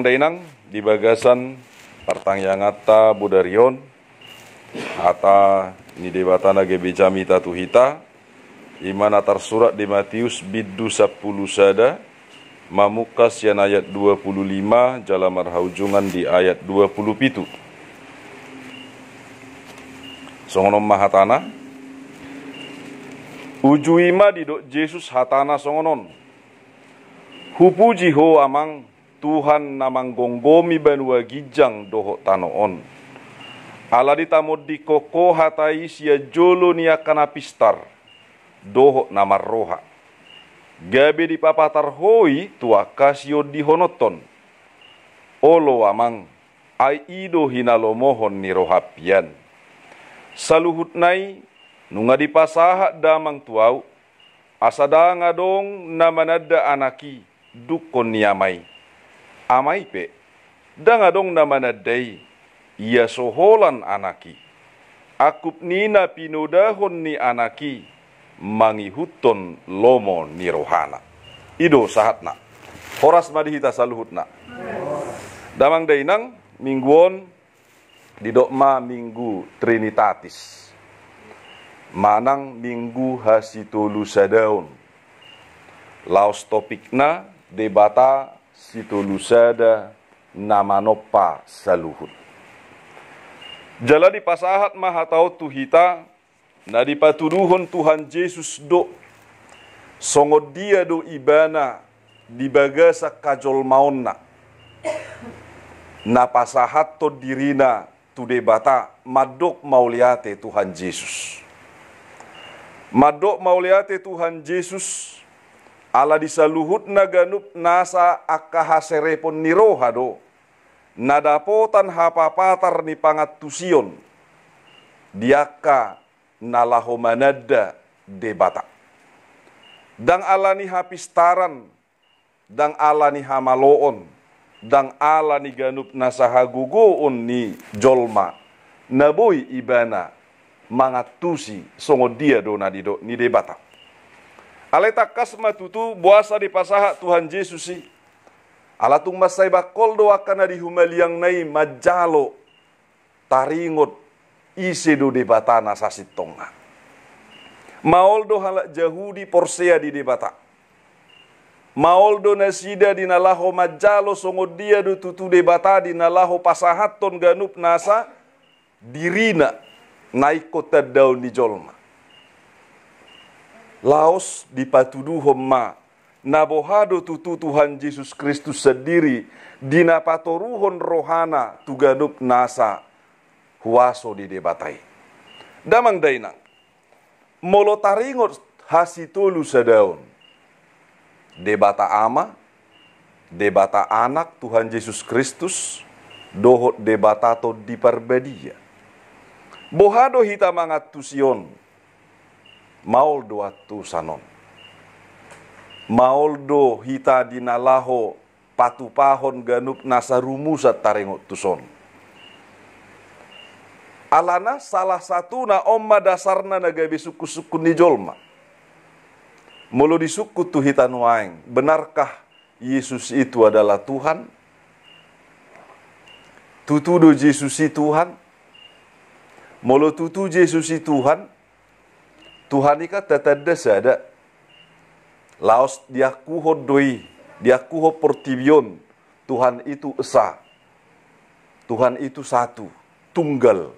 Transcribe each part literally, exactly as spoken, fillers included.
Dainang, di bagasan partangianganta bodari on, hata ni Debata na gabe jamita tu hita, i ma na tarsurat di Matius bindu sampulu sada, mamungka sian ayat dua pulu lima jala marhaujungan di ayat dua pulu pitu. Songon on ma hatana. Uju i ma didok Jesus hatana songon on: Hupuji Ho, Amang, Tuhan na manggomgomi banua ginjang dohot tano on. Ala ditamondingkon Ho hata i sian jolo ni angka na pistar dohot na marroha, gabe dipapatar Ho i tu angka siondihononhon. Olo, Amang, ai i do hinalomohon ni roham pian. Saluhutna i nunga dipasahat Damang tu ahu, asa ndang adong na mananda Anak i dungkon ni Ama i. Ama i pe, ndang adong na mananda i, ia so holan Anak i, angkup ni na pinodahon ni Anak i mangihuthon lomo ni rohana. I do sahatna. Horas ma di hita saluhutna. Damang dainang, minggu on didok ma Minggu Trinitatis manang Minggu Hasitolusadaon. Laos topikna Debata Sitolusada na manompa saluhut. Jala dipasahat ma hata on tu hita, na dipatuduhon Tuhan Jesus do songon dia do Ibana di bagasan hajolmaonna, na pasahathon dirina tu Debata mandok mauliate Tuhan Jesus. Mandok mauliate Tuhan Jesus, ala di saluhutna ganup nasa angka haserepon ni roha do na dapotan hapapatar ni pangantusion di angka na laho mananda Debata. Ndang ala ni hapistaran, ndang ala ni hamaloon, ndang ala ni ganup nasa hagogoon ni jolma na boi ibana mangantusi songon dia do na nidok ni Debata. Alai tangkas ma tutu boasa dipasahat Tuhan Jesus i. Ala tung mansai bangkol do angka na di humaliangna i manjalo taringot ise do Debata na sasintongna. Maol do halak Jahudi porsea di Debata. Maol do nasida di na laho manjalo songon dia do tutu Debata di na laho pasahathon ganup nasa dirina na ingkon tandaon ni jolma. Laos dipatuduhon ma na boha do tutu Tuhan Jesus Kristus sandiri di na patoruhon rohana tu ganup nasa huaso ni Debata i. Damang dainang, molo taringot Hasitolusadaon, Debata Ama, Debata Anak Tuhan Jesus Kristus, dohot Debata Tondi Parbadia, boha do hita mangantusi on? Maol do antusan on. Maol do hita di na laho patupahon ganup nasa rumusan taringot tuson. Alana salah satuna on ma dasarna na gabe sungkunsungkun ni jolma. Molo disungkun tu hita nuaeng, benarkah Yesus itu adalah Tuhan? Tutu do Jesus i Tuhan? Molo tutu Jesus i Tuhan, Tuhan i kan tatanda sada. Laos diakuhon do i, diakuhon portibi on, Tuhan itu esa. Tuhan itu satu, tunggal.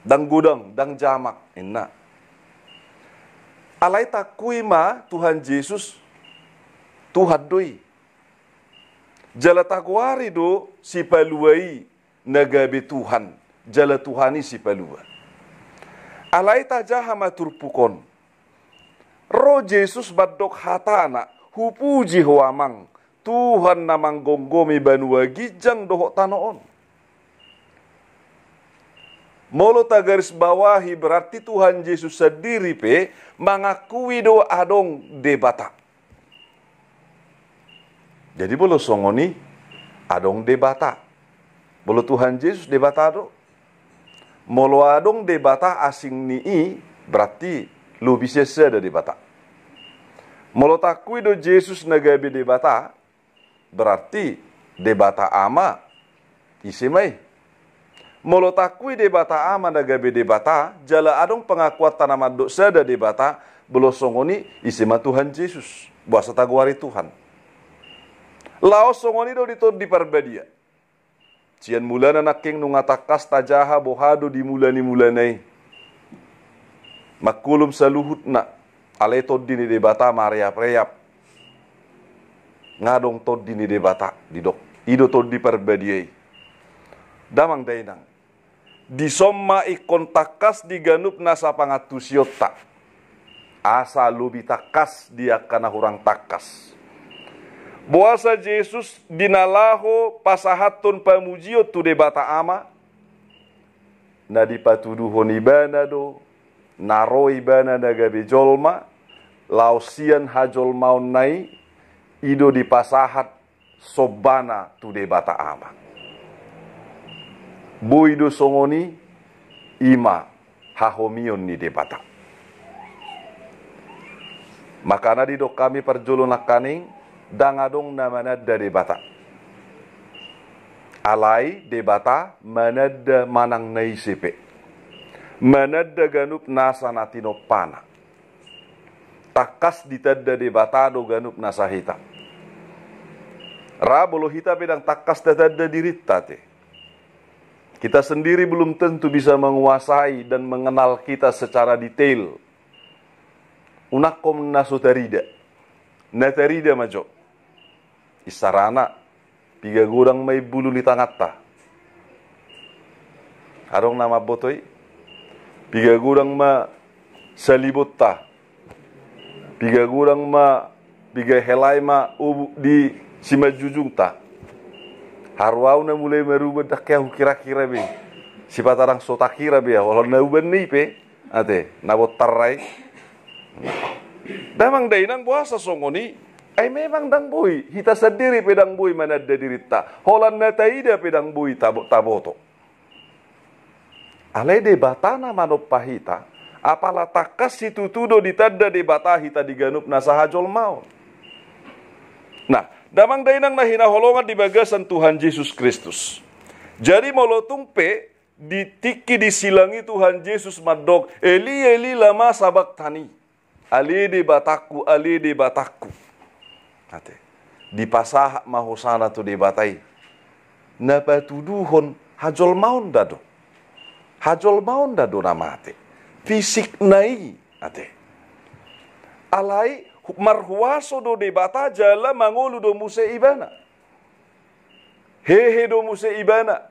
Ndang godang, ndang jamak, inna. Alai taakui ma Tuhan Jesus Tuhan do i. Jala tagoari do Sipalua i na gabe Tuhan, jala Tuhan i Sipalua. Alai tajaha ma turpuk on. Ro Jesus mandok hatana, "Hupuji Ho Amang, Tuhan na manggomgomi banua ginjang dohot tano on." Molo tagarisbawahi, berarti Tuhan Jesus sandiri pe mangakui do adong Debata. Jadi molo songon i, adong Debata. Molo Tuhan Jesus Debata do. Molo adong Debata asing ni i, berarti lobi sian sada Debata. Molo taakui do Jesus na gabe Debata, berarti Debata Ama, ise ma i? Molo taakui Debata Ama na gabe Debata, jala adong pengakuanta na mandok sada Debata, molo songon i, ise ma Tuhan Jesus? Boasa tagoari Tuhan? Laos songon i do di Tondi Parbadia. Sian mulana nangkin nunga tangkas tajaha boha do di mula ni mulana i. Mangkulum saluhutna, alai Tondi ni Debata mareapreap. Nga adong Tondi ni Debata, didok. I do Tondi Parbadia i. Damang dainang. Dison ma ingkon tangkas di ganup nasa pangantusionta. Asa lobi tangkas di angka na hurang tangkas. Boasa Jesus di na laho pasahathon pamujion tu Debata Ama, na dipatuduhon Ibana do, na ro Ibana na gabe jolma, laos sian hajolmaonna i, i do dipasahat sombana tu Debata Ama. Boi do songon i, i ma hahomion ni Debata. Makana didok hami parjolo nangkaning, ndang adong na mananda Debata. Alai Debata mananda manang na ise pe. Mananda ganup nasa na tinompana. Tangkas ditanda Debata do ganup nasa hita. Ra molo hita pe ndang tangkas tatanda dirinta, ate. Kita sendiri belum tentu bisa menguasai dan mengenal kita secara detail. Unangkon na so tarida. Na tarida ma jo. Isarana, piga godang ma imbulu ni tanganta? Adong na mamboto i? Piga godang ma salibonta? Piga godang ma, piga helai ma obu di simanjujungta? Haru au na mulai maruban, ndang hea hukira-kira be. Sipata ndang so takira be, holan na uban ni pe. Ate, na bontar ra i. Damang dainang, boasa songon i? Ai memang ndang boi, hita sandiri pe ndang boi mananda dirinta. Holan na taida pe ndang boi tabo-, taboto. Alai Debata na manompa hita, apala tangkas situtu do ditanda Debata hita di ganup nasa hajolmaon. Nah, damang dainang na hinaholongan di bagasan Tuhan Jesus Kristus. Jadi molo tung pe, di tingki di silang i Tuhan Jesus mandok, "Eli, Eli, lama sabakhtani?" Ale Debatangku, ale Debatangku. Ate. Dipasahat ma hosana tu Debata i. Na patuduhon hajolmaonna do. Hajolmaonna do na mate. Fisikna i, ate. Alai hu-, marhuaso do Debata jala mangolu do muse Ibana. Hehe do muse Ibana.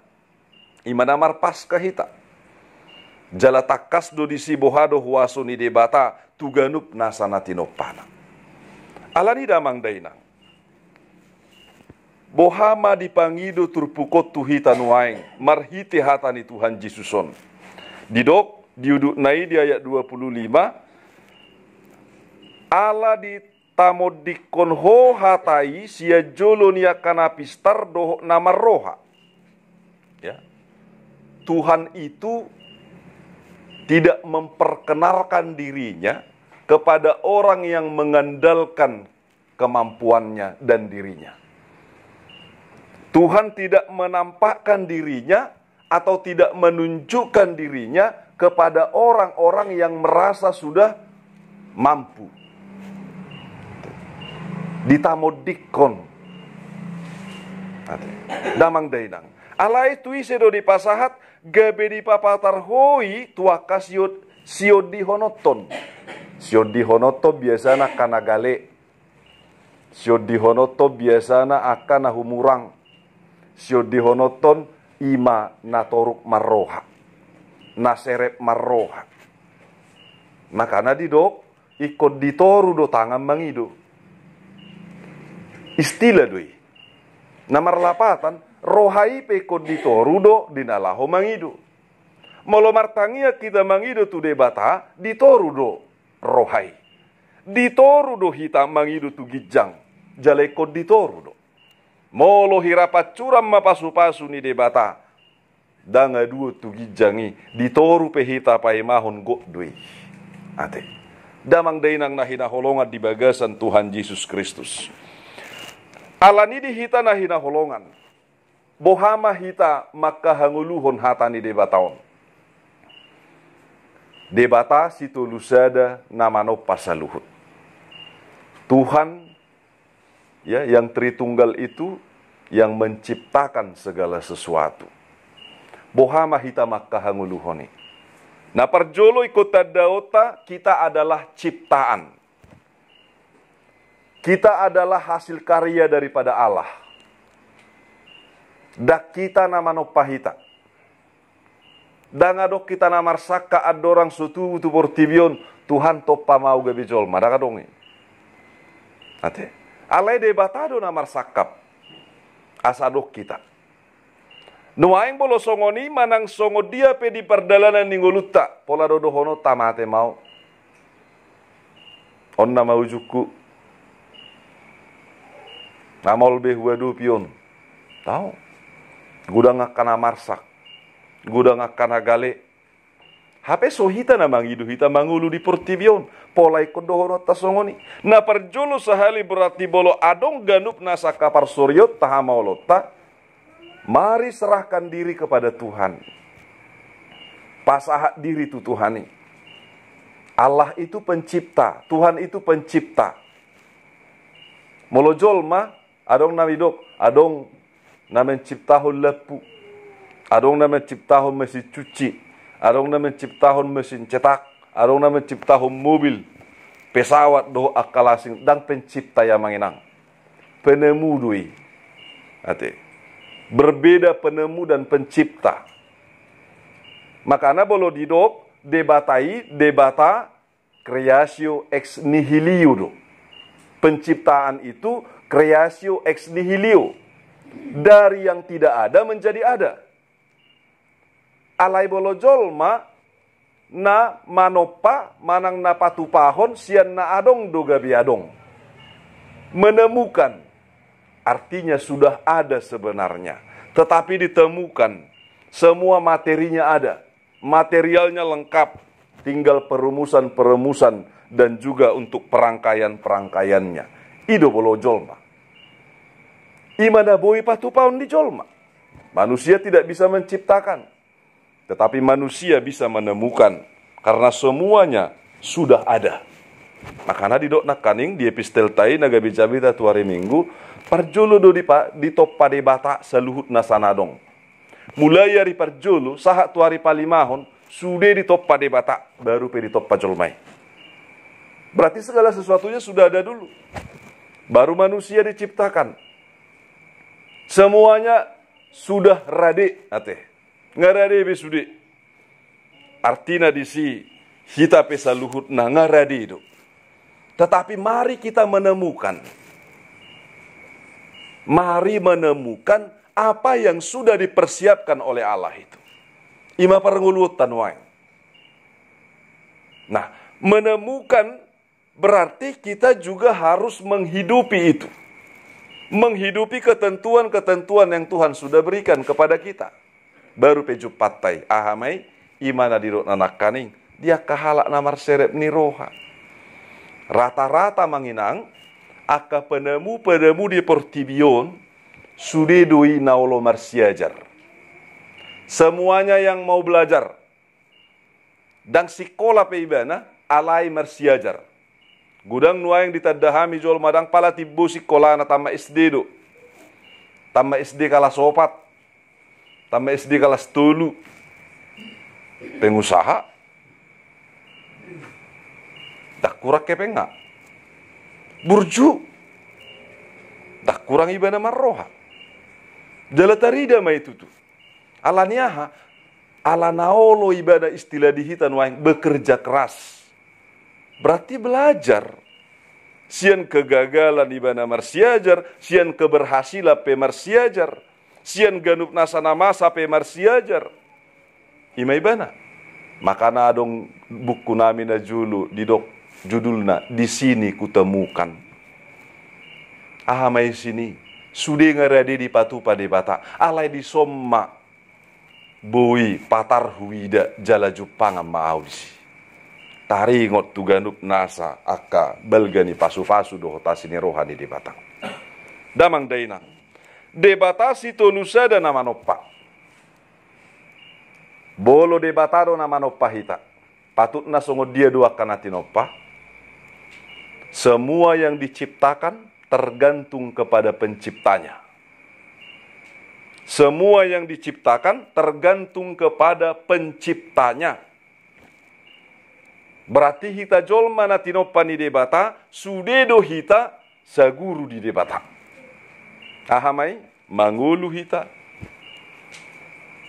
I ma na marpaska hita. Jala tangkas do disi boha do huaso ni Debata tu ganup nasa na tinompana. Alani damang dainang. Boha ma dipangido turpuk on tu hita nuaeng, marhite hata ni Tuhan Jesus on. Didok, di udutna i di ayat dua puluh lima, ala di tamondingkon Ho hata i sian jolo ni angka na pistar dohot na marroha. Ya. Tuhan itu tidak memperkenalkan dirinya kepada orang yang mengandalkan kemampuannya dan dirinya. Tuhan tidak menampakkan dirinya atau tidak menunjukkan dirinya kepada orang-orang yang merasa sudah mampu. Ditamondingkon. Damang dainang. Alai tu ise do dipasahat, gabe dipapatar Ho i tu angka siondihononhon. Siondihononhon biasana angka na gale. Siondihononhon biasana angka na humurang. Siondihononhon i ma na toruk marroha. Na serep marroha. Makana didok, ingkon ditoru do tangan mangido. Istilah do i. Na marlapatan, roha i pe ingkon ditoru do di na laho mangido. Molo martangiang hita mangido tu Debata, ditoru do roha i. Ditoru do hita mangido tu ginjang, jala ingkon ditoru do. Molo hira pansuran ma pasupasu ni Debata, ndang aduon tu ginjang i, ditoru pe hita paimahon gok do i. Ate. Damang dainang na hinaholongan di bagasan Tuhan Jesus Kristus. Alani di hita na hinaholongan, boha ma hita mangkahangoluhon hata ni Debata on? Debata sitolusada na manompa saluhut. Tuhan, ya, yang Tritunggal itu yang menciptakan segala sesuatu. Boha ma hita mangkahangoluhon i? Na parjolo ingkon tandaonta, kita adalah ciptaan. Kita adalah hasil karya daripada Allah. Ndang hita na manompa hita. Ndang adong hita na marsangkap andorang so tubu tu portibi on, Tuhan, tompam ahu gabe jolma. Ndang adong i. Ate. Alai Debata do na marsangkap asa adong hita. Nuaeng molo songon i, manang songon dia pe di pardalanan ni ngolunta, pola do dohononta, mate ma ahu. On nama ujungku. Nda maol be huadopi on. Tau. Godang angka na marsak. Godang angka na gale. Hape so hita na mangido hita mangolu di portibi on. Pola ingkon dohononta songon i. Na parjolo sahali, berarti molo adong ganup nasa angka parsorionta, hamaolonta, mari serahkan diri kepada Tuhan. Pasahat diri tu Tuhan i. Allah itu pencipta, Tuhan itu pencipta. Molo jolma, adong na nidok, adong na menciptahon lampu, adong na menciptahon mesin cuci, adong na menciptahon mesin cetak, adong na menciptahon mobil, pesawat dohot angka lasing, ndang pencipta i, amang inang. Penemu do i. Ate. Berbeda penemu dan pencipta. Makana molo didok, Debata i, Debata creatio ex nihilio do. Penciptaan itu creatio ex nihilio. Dari yang tidak ada menjadi ada. Alai molo jolma na manompa manang na patupahon sian na adong do gabe adong. Menemukan, artinya sudah ada sebenarnya, tetapi ditemukan, semua materinya ada, materialnya lengkap, tinggal perumusan-perumusan dan juga untuk perangkaian-perangkaiannya. I do molo jolma. I ma na boi patupahon ni jolma. Manusia tidak bisa menciptakan, tetapi manusia bisa menemukan, karena semuanya sudah ada. Makana didok nangkaning di epistelta i na gabe jamita tu ari Minggu, parjolo do dipa-, ditompa Debata saluhut nasa na adong. Mulai ari parjolo sahat tu ari palimahon, sude ditompa Debata, baru pe ditompa jolma i. Berarti segala sesuatunya sudah ada dulu. Baru manusia diciptakan. Semuanya sudah rade, ate. Nga rade be sude. Artina disi, hita pe saluhutna nga rade do. Tetapi mari kita menemukan. Mari menemukan apa yang sudah dipersiapkan oleh Allah itu. I ma parngoluonta nuaeng. Nah, menemukan berarti kita juga harus menghidupi itu. Menghidupi ketentuan-ketentuan yang Tuhan sudah berikan kepada kita. Baru pe jumpang i, aha ma i, i ma na didok nangkaning, di angka halak na marserep ni roha. Rata-rata, amang inang, angka penemu-penemu di portibi on, sude do i na olo marsiajar. Semuanya yang mau belajar, ndang sikola pe ibana, alai marsiajar. Godang nuaeng ditanda hami jolma ndang pala timbo sikolana, tamat S D do. Tamat S D kalas opat. Tamat S D kalas tolu. Pengusaha. Ndang kurang hepeng nga. Burju. Ndang kurang ibana marroha. Jala tarida ma i tutu. Alani aha? Ala na olo ibana, istilah di hita nuaeng, bekerja keras. Berarti belajar. Sian kegagalan ibana marsiajar, sian keberhasilan pe marsiajar, sian ganup nasa na masa pe marsiajar. I ma ibana. Makana adong buku nami na jolo didok judulna Di Sini Kutemukan. Aha ma isi ni? Sude nga rade dipatupa Debata, alai dison ma boi patar huida jala jumpangan ma ahu disi. Taringot tu ganup nasa angka balga ni pasupasu dohot asi ni roha ni Debata. Damang dainang, Debata sitolu sada na manompa. Molo Debata do na manompa hita, patutna songon dia do angka na tinompa? Semua yang diciptakan tergantung kepada penciptanya. Semua yang diciptakan tergantung kepada penciptanya. Berarti hita jolma na tinompa ni Debata, sude do hita saguru di Debata. Aha ma i? Mangolu hita,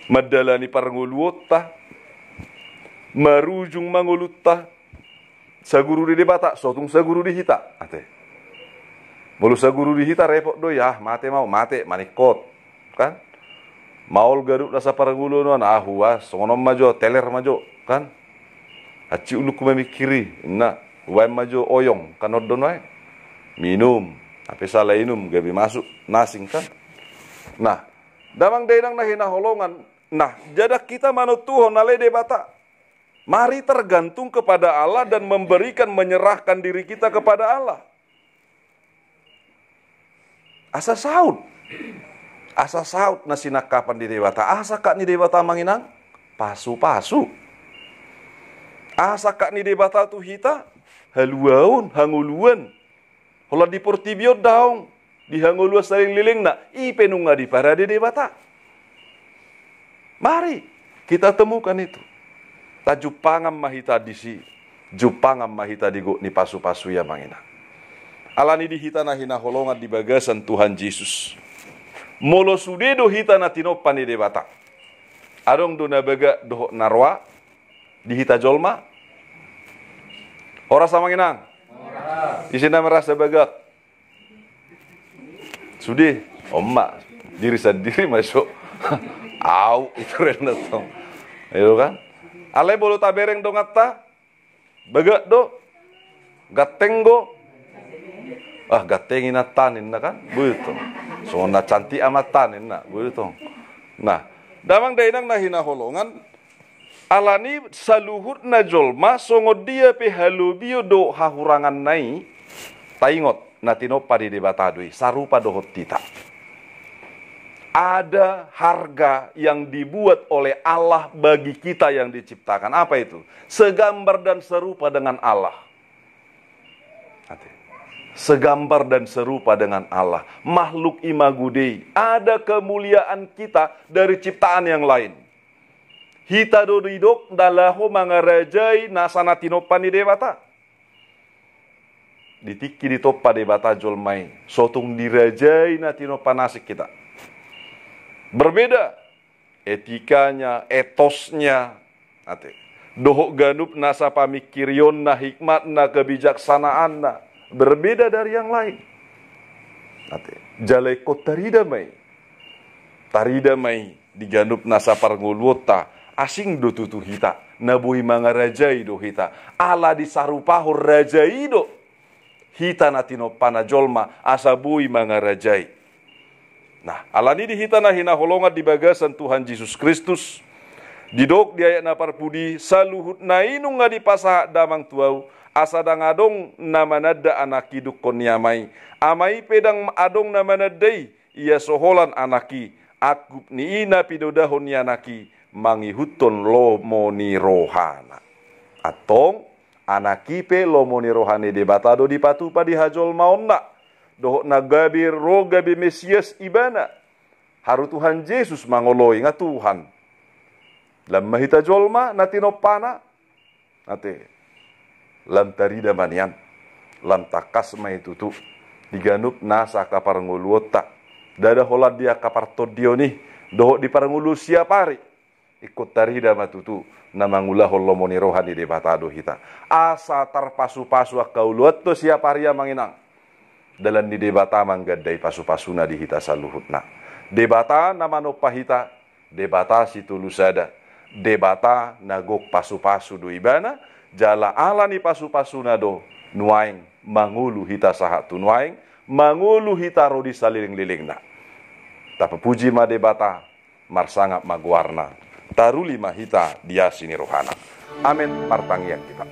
mandalani parngoluonta, marujung ma ngolunta, saguru di Debata, so tung saguru di hita, ate. Molo saguru di hita, repot do i, ah, mate ma au, mate, maningkot, kan? Maol ganup nasa parngoluon on, ah, ua, songon on ma jo, teler ma jo, kan? Hansit ulungku mamingkiri, inna, hubaen ma jo oyong, kan on do nuaeng. Minum, hape sala inum, gabe masuk nasing, kan? Nah, damang dainang na hinaholongan, nah, jala hita manontuhon alai Debata. Mari tergantung kepada Allah dan memberikan, menyerahkan diri kita kepada Allah. Asa saut. Asa saut na sinangkapan ni Debata. Aha sangkap ni Debata, amang inang? Pasu-pasu. Aha sangkap ni Debata tu hita? Haluaon, hangoluan. Holan di portibi on daong, di hangoluan salelenglelengna, i pe nunga diparade Debata. Mari kita temukan itu. Tajumpangan ma hita disi, jumpangan ma hita di gok ni pasu-pasu i, amang inang. Alani di hita na hinaholongan di bagasan Tuhan Jesus, molo sude do hita na tinompa ni Debata, adong do na bagak dohot na roa di hita jolma? Horas, amang inang? Horas. Ise na merasa bagak? Sude, on ma, diri sandiri ma so. Au, itu renda tong. Ayo kan? Alai molo tabereng donganta, bagak do, ganteng do. Ah, ganteng inanta ninna kan? Begitu. Songon na cantik amanta ninna, begitu. Nah, damang dainang na hinaholongan, alani saluhutna jolma songon dia pe halobion dohot hahuranganna i, taingot, na tinompa ni Debata do i, sarupa dohot hita. Ada harga yang dibuat oleh Allah bagi kita yang diciptakan. Apa itu? Segambar dan serupa dengan Allah. Ate. Segambar dan serupa dengan Allah. Makhluk imago Dei. Ada kemuliaan kita dari ciptaan yang lain. Hita do didok na laho mangarajai nasa na tinompa ni Debata. Di tingki ditompa Debata jolma i, so tung dirajai na tinompa na asing hita. Berbeda etikanya, etosnya, ate. Dohot ganup nasa pamingkirionna, hikmatna, kebijaksanaanna, berbeda dari yang lain. Ate. Jala ingkon tarida ma i. Tarida ma i di ganup nasa parngoluonta, asing do tutu hita, na boi mangarajai do hita. Ala disarupahon raja i do hita na tinompana jolma, asa boi mangarajai. Nah, alani di hita na hinaholongan di bagasan Tuhan Jesus Kristus, didok di ayat na parpudi, saluhutna i nunga dipasahat damang tu ahu, asa ndang adong na mananda anak i dungkon ni ama i. Ama i pe ndang adong na mananda i, ia so holan anak i, angkup ni i na pinodahon ni anak i, mangihuthon lomo ni rohana. Antong, anak i pe lomo ni roha ni Debata do dipatupa di hajolmaonna, dohot na gabe ro gabe Mesias ibana. Haru Tuhan Jesus mangoloi, nga Tuhan. Lam ma hita jolma na tinompana, ate, lam tarida ma nian, lam tangkas ma i tutu di ganup nasa angka parngoluonta. Ndada holan di angka partondion i, dohot di parngoluon siapari, ingkon tarida ma tutu na mangulahon lomo ni roha ni Debata do hita. Asa tarpasupasu angka oloanta siapari, amang inang. Dalan ni Debata manggandai pasupasuna di hita saluhutna. Debata na manompa hita, Debata sitolu sada, Debata na gok pasupasu do ibana, jala alani pasupasuna do nuaeng mangolu hita sahat tu nuaeng, mangolu hita ro di salelenglelengna. Tapapuji ma Debata, marsangap ma goarna, taruli ma hita di asi ni rohana. Amen. Martangiang hita.